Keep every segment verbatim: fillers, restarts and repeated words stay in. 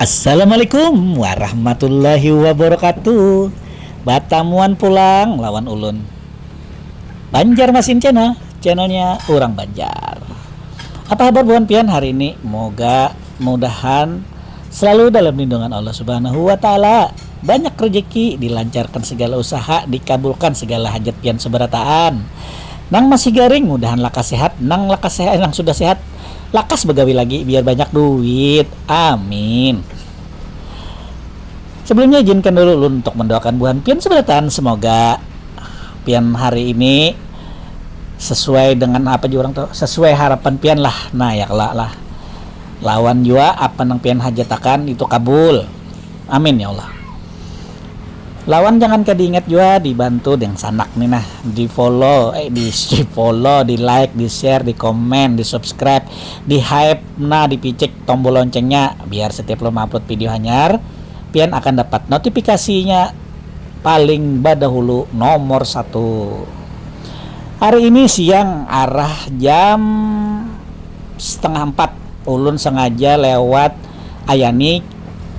Assalamualaikum warahmatullahi wabarakatuh. Batamuan pulang lawan ulun, Banjarmasin Channel, channelnya orang Banjar. Apa habar buhan pian hari ini? Moga mudahan selalu dalam lindungan Allah Subhanahu wa Ta'ala. Banyak rezeki, dilancarkan segala usaha, dikabulkan segala hajat pian seberataan. Nang masih garing, mudahan lakas sehat. Nang lakas sehat, nang sudah sehat, lakas begawi lagi biar banyak duit. Amin. Sebelumnya, izinkan dulu ulun untuk mendoakan buhan pian seberataan. Semoga pian hari ini sesuai dengan apa jua orang tuh, sesuai harapan pian lah. Nah, ya kelak lah. Lawan jua apa nang pian hajatakan itu kabul. Amin ya Allah. Lawan jangan kada ingat jua dibantu dengan sanak nih nah, di follow, eh di, di follow, di like, di share, di komen, di subscribe, di hype, nah dipicik tombol loncengnya biar setiap lo upload video hanyar, pian akan dapat notifikasinya paling badahulu nomor satu. Hari ini siang arah jam setengah empat, ulun sengaja lewat Ayani,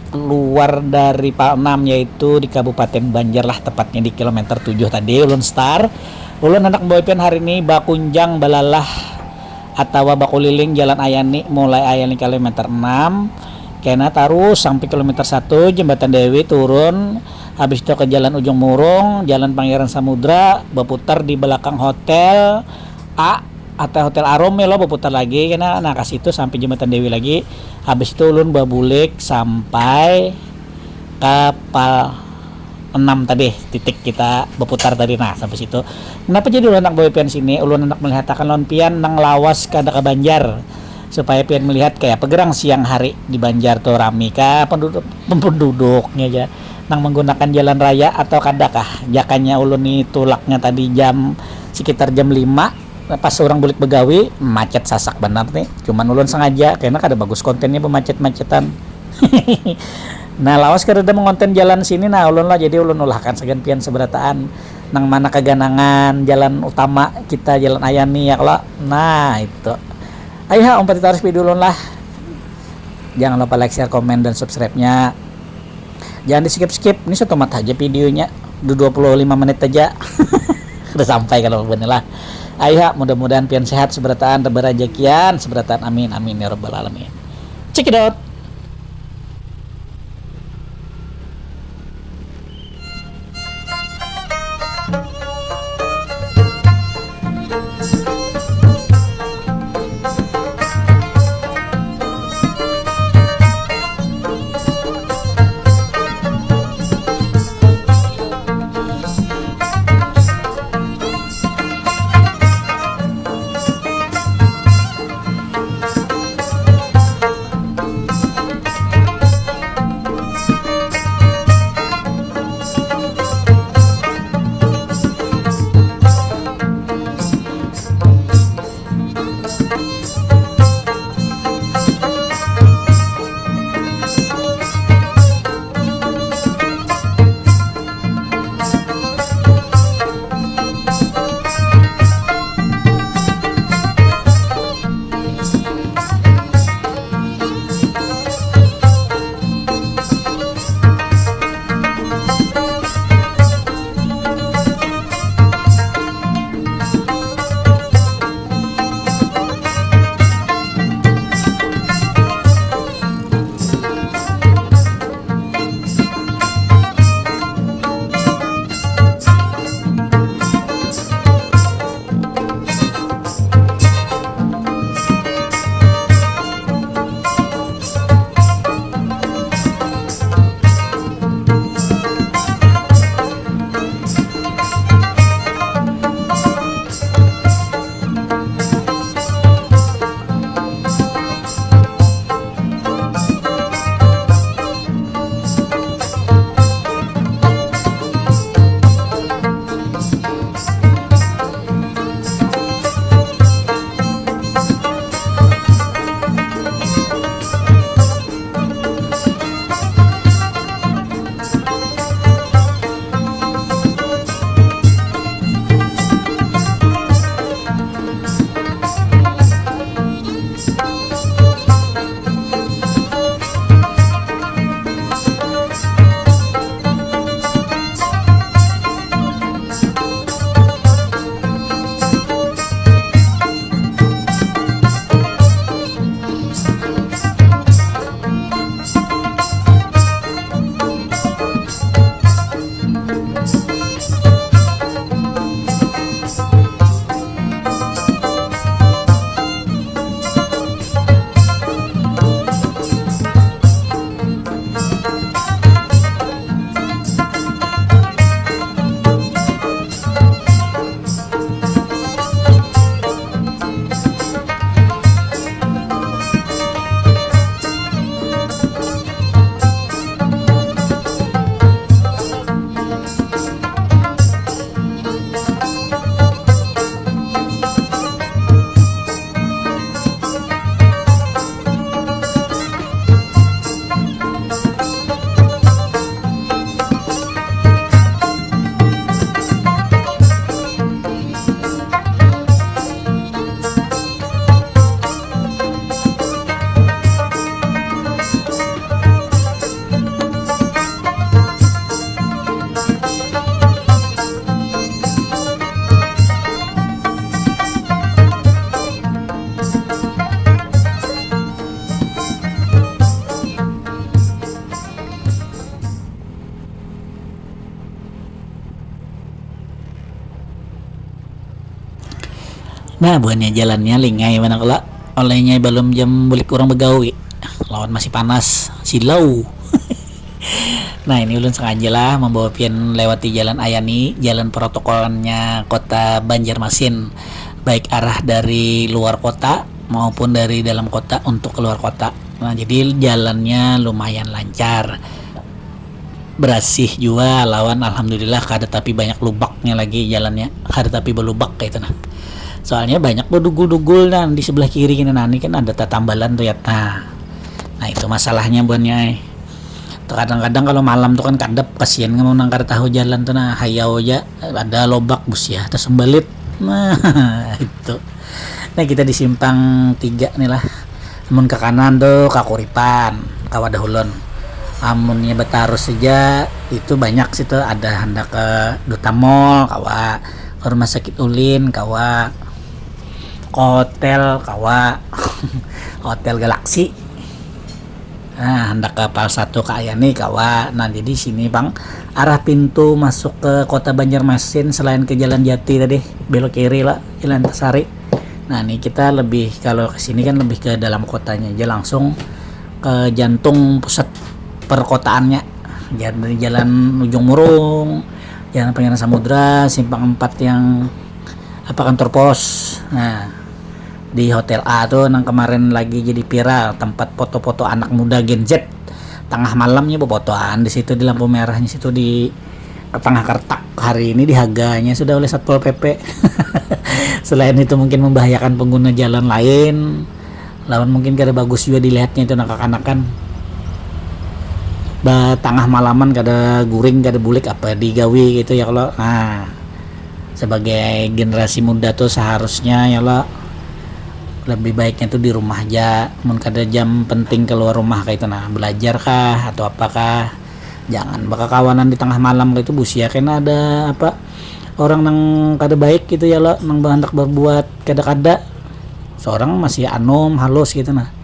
keluar dari Pal enam, yaitu di Kabupaten Banjar lah, tepatnya di kilometer tujuh tadi ulun start. Ulun anak boypen hari ini bakunjang balalah atawa bakuliling Jalan Ayani, mulai Ayani kilometer enam, kena tarus sampai kilometer satu, Jembatan Dewi, turun, habis itu ke Jalan Ujung Murung, Jalan Pangeran Samudra, baputar di belakang hotel A atau Hotel Arum ya lo, baputar lagi kena, nah ke situ sampai Jembatan Dewi lagi, habis itu ulun babulik sampai ke Pal enam tadi, titik kita berputar tadi. Nah, sampai situ. Kenapa jadi ulun anak boy pian sini? Ulun anak melihatakan lawan pian nang lawas kada ke Banjar, supaya pian melihat kayak apa gerang siang hari di Banjar tuh rami kah penduduk, penduduknya aja nang menggunakan jalan raya atau kada kah. Jakanya ulun ni tulaknya tadi jam, sekitar jam lima, pas orang bulik begawi, macet sasak benar nih. Cuman ulun sengaja karena kada bagus kontennya bermacet-macetan. Nah, lawas kada ada mengonten jalan sini, nah ulun lah, jadi ulun ulahkan sagan pian seberataan nang mana keganangan jalan utama kita, Jalan Ayani ya kalau. Nah, itu. Ayo ha, umpati tarus video ulun lah. Jangan lupa like, share, komen, dan subscribe-nya. Jangan di skip-skip, ini satu mat aja videonya, du dua puluh lima menit aja. Udah sampai kalau begini lah. Ayo ha, mudah-mudahan pian sehat seberataan, berajakian seberataan, amin amin ya rabbal alamin. Check it out. Nah, buhannya jalannya lingai mana kala. Olehnya balum jam bulik urang bagawi. Lawan masih panas, silau. Nah, ini ulun sengaja lah membawa pian lewati jalan ayani, jalan protokolnya kota Banjarmasin, baik arah dari luar kota maupun dari dalam kota untuk keluar kota. Nah, jadi jalannya lumayan lancar, berasih jua lawan alhamdulillah kada tapi banyak lubaknya lagi jalannya, kada tapi belubak kayak itu nah. Soalnya banyak bedugul-dugul nah di sebelah kiri gini nah, ini kan ada tatambalan tuh ya. Nah, nah itu masalahnya buannya. Kadang-kadang kalau malam tuh kan kadap, kasihan kamu nang kada tahu jalan tuh nah, hayau aja ada lobak bus ya, tersumbalit. Nah, itu. Nah, kita di simpang tiga nih lah. Amun ke kanan tuh ke Kuripan, kawa dahulun. Amunnya betarus saja itu banyak situ, ada hendak ke Duta Mall, kawa ke rumah sakit Ulin, kawa ke hotel, kawa hotel Galaksi. Nah, hendak ke Pal satu ke Ayani kawa. Nah, jadi sini bang, arah pintu masuk ke kota Banjarmasin selain ke Jalan Jati tadi, belok kiri lah, Jalan Antasari. Nah, ini kita lebih, kalau ke sini kan lebih ke dalam kotanya aja, langsung ke jantung pusat perkotaannya. Jadi jalan Ujung Murung, jalan Pangeran Samudra, simpang empat yang apa, kantor pos. Nah, di Hotel A tuh nang kemarin lagi jadi viral, tempat foto-foto anak muda Gen Z. Tengah malamnya befotoan di situ, di lampu merahnya situ, di tengah kertak. Hari ini dihaganya sudah oleh Satpol P P. Selain itu mungkin membahayakan pengguna jalan lain, lawan mungkin kada bagus juga dilihatnya itu nang kakanakan. Ba tengah malaman kada guring, kada bulik, apa digawi gitu ya kalau. Nah, sebagai generasi muda tuh seharusnya ya lo, lebih baiknya tuh di rumah aja. Mun kada jam penting keluar rumah kayak itu nah, belajar kah atau apakah, jangan bakakawanan di tengah malam kayak itu, busia kena ada apa, orang nang kada baik gitu ya lo, nang hendak berbuat kada-kada. Seorang masih anom halus gitu nah.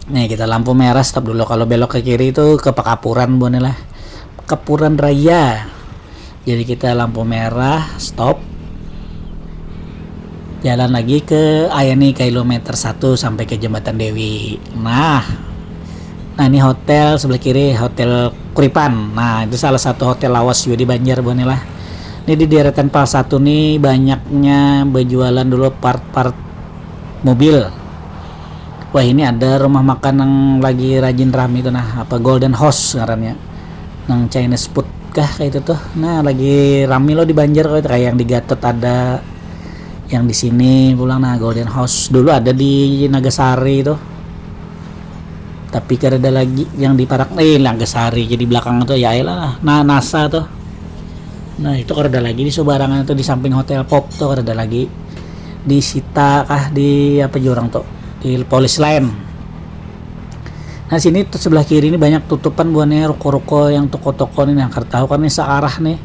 Nih, kita lampu merah, stop dulu. Kalau belok ke kiri itu ke Pekapuran, buannya lah. Pekapuran Raya. Jadi kita lampu merah, stop. Jalan lagi ke Ayani kilometer satu sampai ke Jembatan Dewi. Nah, nah ini hotel sebelah kiri, Hotel Kuripan. Nah, itu salah satu hotel lawas juga di Banjar, buannya lah. Ini di deretan Pal satu nih banyaknya berjualan dulu part-part mobil. Wah, ini ada rumah makan yang lagi rajin rame tuh nah, apa, Golden House ngarannya. Nang Chinese food kah kayak itu tuh. Nah, lagi rame loh di Banjar kalau itu, kayak yang di Gatot ada, yang di sini pulang nah, Golden House. Dulu ada di Nagasari tuh. Tapi kada ada lagi yang di Parak, eh, Nagasari jadi belakang tuh ya, lah. Nah, NASA tuh. Nah, itu kada ada lagi di sebarangan tuh, di samping Hotel Pop tuh kada ada lagi. Di Sita kah, di apa jurang tuh? Di Polis Lain. Nah, sini tuh sebelah kiri ini banyak tutupan buahnya, ruko-ruko yang toko-toko nih, nah, kada tahu kan nih searah nih.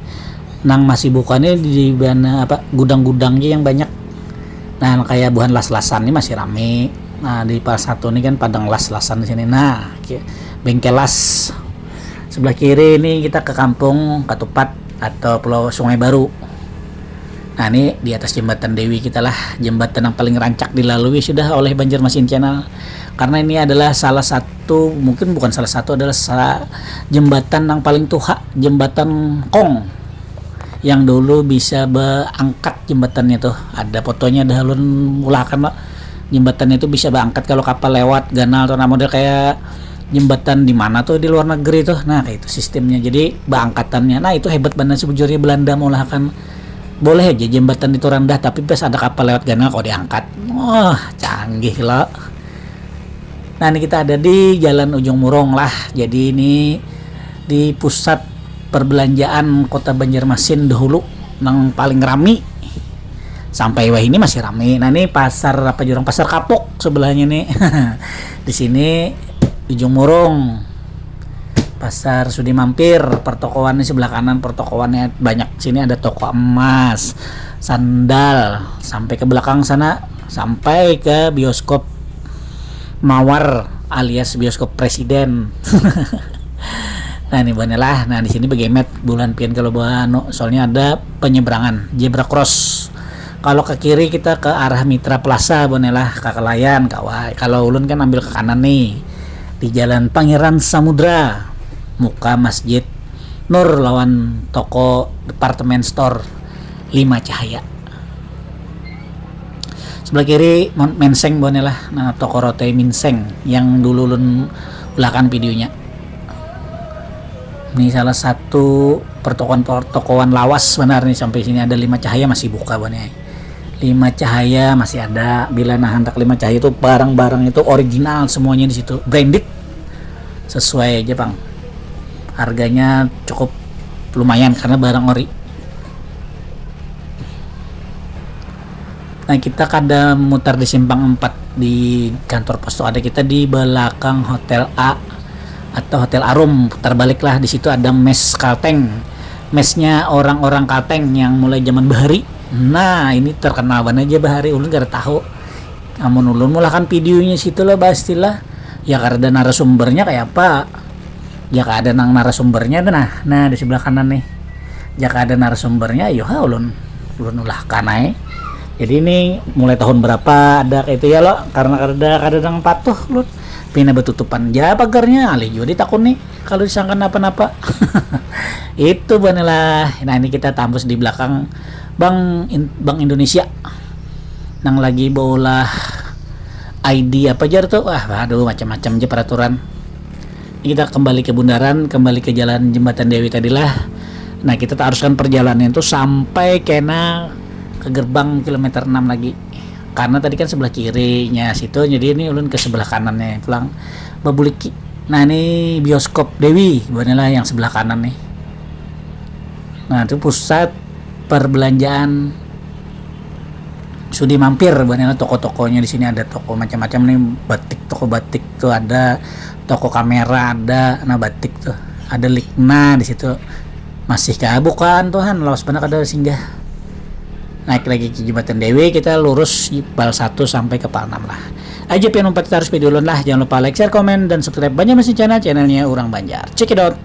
Nang masih buka nih di mana apa, gudang-gudang aja yang banyak. Nah, kayak buhan las-lasan nih masih rame. Nah, di Pal satu nih kan padang las-lasan di sini. Nah, ki-, bengkel las. Sebelah kiri ini kita ke kampung Katupat atau Pulau Sungai Baru. Nah, ini di atas jembatan Dewi kita lah, jembatan yang paling rancak dilalui sudah oleh Banjarmasin Channel. Karena ini adalah salah satu, mungkin bukan salah satu, adalah sa-, jembatan yang paling tuha, jembatan Kong. Yang dulu bisa beangkat jembatannya tuh. Ada fotonya, dah ulun ulahakan lah. Jembatannya tuh bisa beangkat kalau kapal lewat, ganal tuh, nah, model kayak jembatan di mana tuh di luar negeri tuh. Nah, kayak itu sistemnya. Jadi, beangkatannya. Nah, itu hebat banget sebujurnya Belanda mengulahakan. Boleh aja jembatan itu rendah, tapi pas ada kapal lewat ganal kok diangkat. Wah, canggih lo. Nah, ini kita ada di Jalan Ujung Murung lah. Jadi, ini di pusat perbelanjaan Kota Banjarmasin dahulu, nang paling rami. Sampai wah ini masih rami. Nah, ini pasar apa jurang, Pasar Kapuk sebelahnya nih. Di sini Ujung Murung. Pasar Sudi Mampir, pertokoan di sebelah kanan, pertokoannya banyak. Sini ada toko emas, sandal, sampai ke belakang sana, sampai ke bioskop Mawar alias bioskop presiden. Nah, ini banyak lah. Nah, di sini begemet bulan pian kalau bawa anu, soalnya ada penyeberangan zebra cross. Kalau ke kiri kita ke arah Mitra Plaza, boleh lah, ke Kelayan, kawa. Kalau ulun kan ambil ke kanan nih, di Jalan Pangeran Samudra, muka Masjid Nur lawan toko department store Lima Cahaya. Sebelah kiri Mon- Menseng, boleh lah, nah, toko roti Minseng yang dulu ulun ulahkan videonya. Ini salah satu pertokoan pertokoan lawas benar nih, sampai sini ada Lima Cahaya masih buka banyak. Lima Cahaya masih ada. Bila nah handak Lima Cahaya itu barang-barang itu original semuanya di situ, branded, sesuai aja pang. Harganya cukup lumayan karena barang ori. Nah, kita kada mutar di simpang empat di kantor pos tu ada, kita di belakang Hotel A atau Hotel Arum, putar balik lah, di situ ada mes Kalteng. Mesnya orang-orang Kalteng yang mulai zaman bahari. Nah, ini terkenal banget aja bahari, ulun kada tahu. Amun ulun mulahkan videonya situ lah, pastilah. Ya kada ada narasumbernya kayak apa. Ya kada ada nang narasumbernya tuh nah. Nah, di sebelah kanan nih. Jaka ada narasumbernya, yo ha ulun ulun ulahkan ai. Jadi ini mulai tahun berapa ada kayak itu ya lo, karena kada ada kada nang patuh ulun. Pina betutupan ja pagarnya, alih juga ditakuni kalau disangka napa-napa. Itu banilah. Nah, ini kita tampus di belakang Bank In- Bank Indonesia nang lagi baulah I D apa jar tuh. Wah, aduh, macam-macam aja peraturan. Ini kita kembali ke bundaran, kembali ke jalan Jembatan Dewi tadilah. Nah, kita teruskan perjalanan itu sampai kena ke gerbang kilometer enam lagi. Karena tadi kan sebelah kirinya situ, jadi ini ulun ke sebelah kanannya pulang babuliki. Nah, ini bioskop Dewi, bukanlah yang sebelah kanan nih. Nah, itu pusat perbelanjaan Sudi mampir, banyak toko-tokonya di sini, ada toko macam-macam nih, batik, toko batik tuh ada, toko kamera ada, nah, batik tuh ada Likna di situ. Masih kah bukaan tuhan, lawas banget ada singgah. Naik lagi ke Jembatan Dewi, kita lurus pal satu sampai ke pal enam lah. Aja pian umpat terus video ulun lah. Jangan lupa like, share, komen, dan subscribe Banjar Mesin Channel, channelnya orang Banjar. Check it out.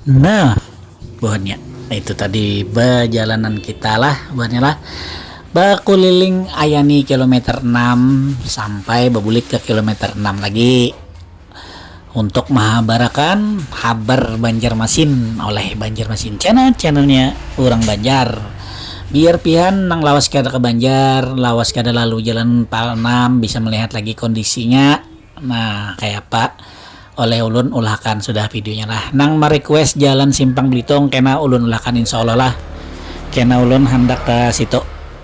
Nah, buhannya itu tadi bajalanan kita lah, buhannya lah. Bakuliling ayani kilometer enam sampai babulik ke kilometer enam lagi. Untuk mahabarakan habar Banjarmasin oleh Banjarmasin Channel, channelnya orang Banjar. Biar pian nang lawas kada ke Banjar, lawas kada lalu jalan Pal enam, bisa melihat lagi kondisinya. Nah, kayak apa? Oleh ulun ulahakan sudah videonya lah. Nang merequest jalan Simpang Belitung kena ulun ulahakan, insya Allah lah. Kena ulun handak ke situ.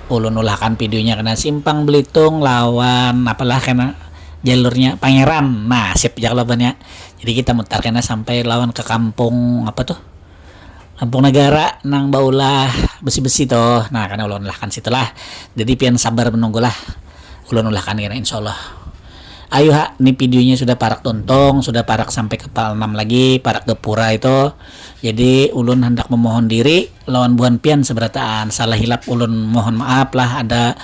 Ulun ulahakan videonya kena Simpang Belitung lawan apalah kena jalurnya Pangeran. Nah, sip aja kalau banyak. Jadi kita mutar kena sampai lawan ke kampung apa tuh? Kampung Negara nang baulah besi-besi tuh. Nah, karena ulun ulahkan situlah. Jadi pian sabar menunggulah. Ulun ulahkan kena, insya Allah. Ayo ha, ini videonya sudah parak tuntung, sudah parak sampai ke Pal enam lagi, parak gapura itu. Jadi ulun hendak memohon diri lawan buhan pian seberataan. Salah hilap ulun mohon maaf lah, ada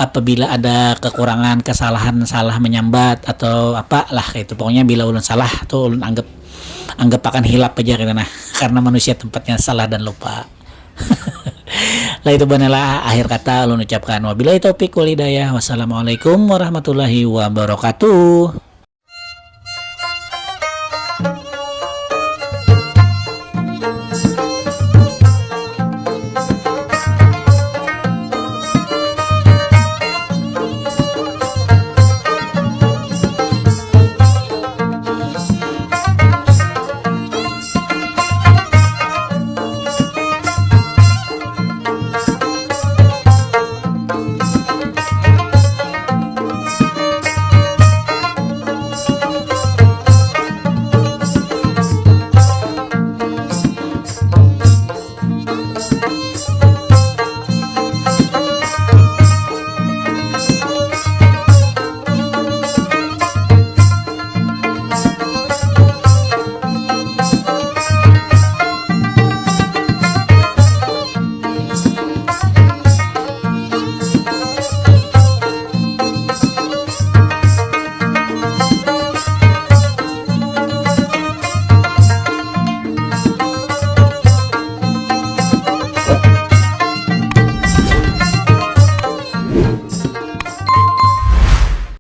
apabila ada kekurangan, kesalahan, salah menyambat atau apa lah kayak itu. Pokoknya bila ulun salah tuh ulun anggap anggap akan hilap aja gitu nah. Karena manusia tempatnya salah dan lupa. Lah itu benalah akhir kata ulun ucapkan. Wabillahi taufiq wal hidayah. Wassalamualaikum warahmatullahi wabarakatuh.